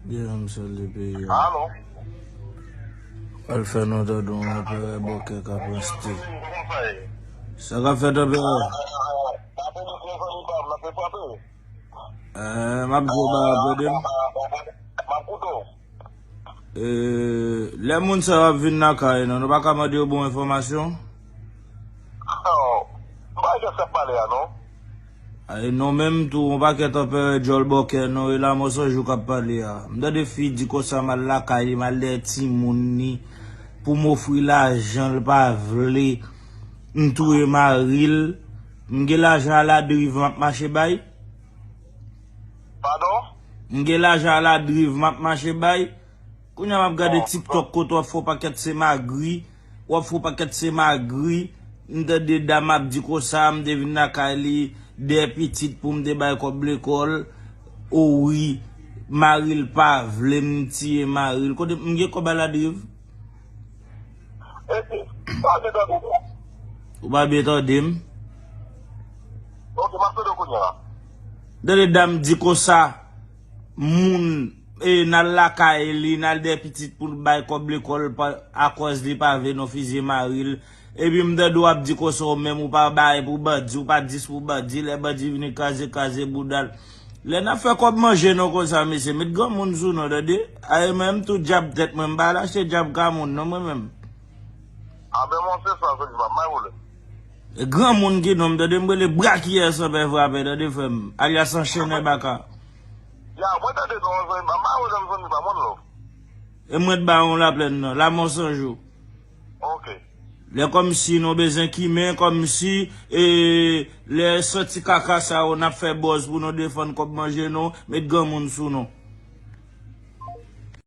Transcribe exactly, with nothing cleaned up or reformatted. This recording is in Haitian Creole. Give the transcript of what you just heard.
Deja m salye peyi a. Alo. Al fè nou tande yon anperè bòkè k ap ranste. Sa k ap fèt anperè? Eh, m ap di w ba, brother m. Eh, lè moun sa yo ap vin lakay nou, nou pa ka mande yo bon enfòmasyon? Oh, m pa wè kiyès k ap pale a non. Ay, non, menm tou, yon pakèt anperè djòl bòkè, non, e Lamò San Jou k ap pale a. M tande fi di konsa m al lakay li, m al dèyè timoun li, pou m ofri lajan, l pa vle, m touye mari l, m gen lajan a la driv m ap mache bay. Padon? M gen lajan a la driv m ap mache bay. Kounye a m ap gade TikTok kote w ap fè yon pakèt se magri, w ap fè yon pakèt se magri. M tande dam ap di konsa, m te vin lakay li, de pitit pou m te bay kòb lekòl. O wi, mari l pa vle m tiye mari l. Kote m gen kòb a la driv? Epi, pa gen tande. Ou pa byen tande m? Ok, m ap tande w kounye a. Tande dam di konsa, moun, e, n al lakay li, n al dèyè pitit pou l bay kòb lekòl, pa, akòz li pa vle nou fizye mari l. Epi m tande w ap di konsa, ou menm ou pa bay pou bandi, ou pa dis pou bandi, lè bandi vini kraze, kraze bouda l. Lè n ap fè kòb manje nou konsa, mesye, met granmoun sou nou, tande. Ay, mwen menm tou djab tèt mwen, m pa al achte djab ka moun, non, mwen menm. Aben, mwen se sa, se li pa may wole. E granmoun ki non m, tande, m rele Brakiyè Sanpè Frapè, tande, frè m, alyas Anchennen Baka. Ya, mwen tande non, se li pa may wole, m zanmi pa moun love. E mwen t ba yon laplèn nan, Lamò San Jou. Ok. Lè kòmsi nou bezwen kimen, kòmsi, e, lè santi kaka sa yo, n ap fè buzz pou nou defann kòb manje nou, met granmoun sou nou.